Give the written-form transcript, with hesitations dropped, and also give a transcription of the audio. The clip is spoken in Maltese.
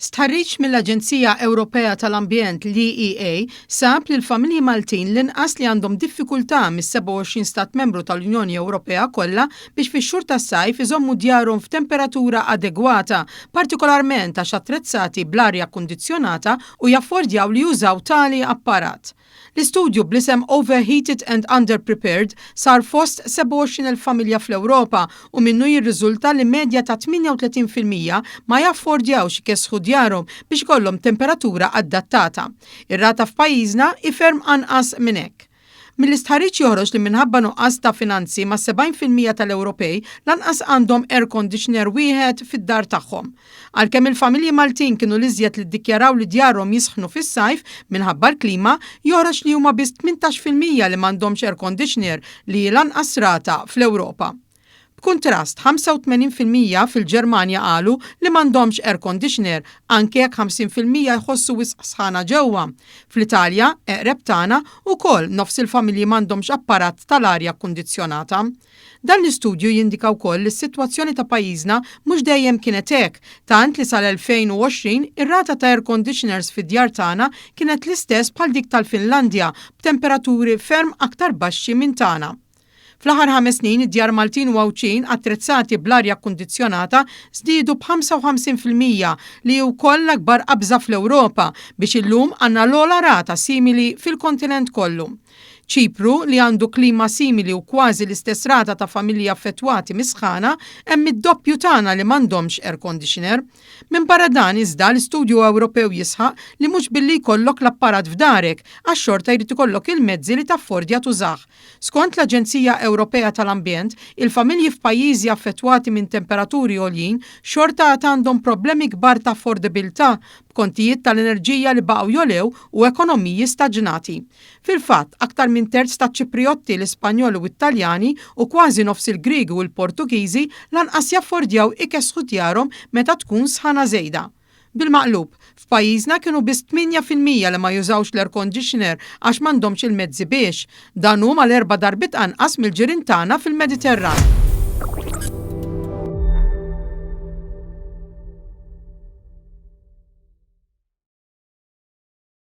Stħarriġ mill-Aġenzija Ewropea tal-Ambjent, l-EEA, sab li l-familji Maltin l-inqas li għandhom diffikultà mis-27 stat membru tal-Unjoni Ewropea kollha biex fix-xhur tas-sajf iżommu djarhom f'temperatura adegwata, partikolarment għax attrezzati bl-arja kkundizzjonata u jaffordjaw li jużaw tali apparat. L-istudju bl-isem Overheated and Underprepared sar fost 27,000 familja fl-Ewropa u minnu jirriżulta li medja ta' 38% ma jaffordjawx ikessħu djarhom biex ikollhom temperatura adattata. Ir-rata f'pajjiżna hi ferm anqas minn hekk. Mill-istħarriġ joħroġ li minħabba nuqqas ta' finanzi mas-70% tal-Ewropej lanqas għandhom air conditioner wieħed fid-dar tagħhom. Għalkemm il-familji Maltin kienu l-iżjed li ddikjaraw li djarhom jisħnu fis-sajf minħabba l-klima, joħroġ li huma biss 18% li m'għandhomx air conditioner li hi l-anqas rata fl-Ewropa. B'kuntrast, 85% fil-Ġermanja qalu li m'għandhomx air conditioner anke jekk 50% jħossu wisq sħana ġewwa. Fl-Italja, eqreb tagħna, ukoll nofs il-familji m'għandhomx apparat tal-arja kkundizzjonata. Dan l-istudju jindika wkoll li s-sitwazzjoni ta' pajjiżna mhux dejjem kienet hekk, tant li sal-2020 ir-rata ta' air conditioners fid-djar tagħna kienet l-istess bħal dik tal-Finlandja b'temperaturi ferm aktar baxxi minn tagħna. Fl-aħħar ħames snin id-djar Maltin u Għawdxin attrezzati bl-arja kkundizzjonata żdiedu b'55% li hi wkoll l-akbar qabża fl-Ewropa biex illum għandna l-ogħla rata simili fil-kontinent kollu. Ċipru, li għandu klima simili u kważi l-istess rata ta' familji affettwati mis-sħana, hemm id-doppju tagħna li m'għandhomx air conditioner. Minbarra dan, iżda, l-istudju Ewropew jisħaq li mhux billi jkollok l-apparat f'darek, għax xorta jrid ikollok il-mezzi li taffordja tużah. Skont l-Aġenzija Ewropea tal-Ambjent, il-familji f'pajjiżi affettwati minn temperaturi għoljin xorta għad għandhom problemi kbar ta' affordabilità b'kontijiet tal-enerġija li baqgħu jogħlew u ekonomiji staġnati. Fil-fatt, aktar minn terz taċ-Ċiprijotti, l-Ispanjoli u t-Taljani u kważi nofs il-Griegi u l-Portugiżi lanqas jaffordjaw ikessħu djarhom meta tkun sħana żejda. Bil-maqlub, f'pajjiżna kienu biss 8% li ma jużawx l-air conditioner għax m'għandhomx il-mezzi biex. Dan hu mal-erba' darbiet anqas mill-ġirien tagħna fil-Mediterran.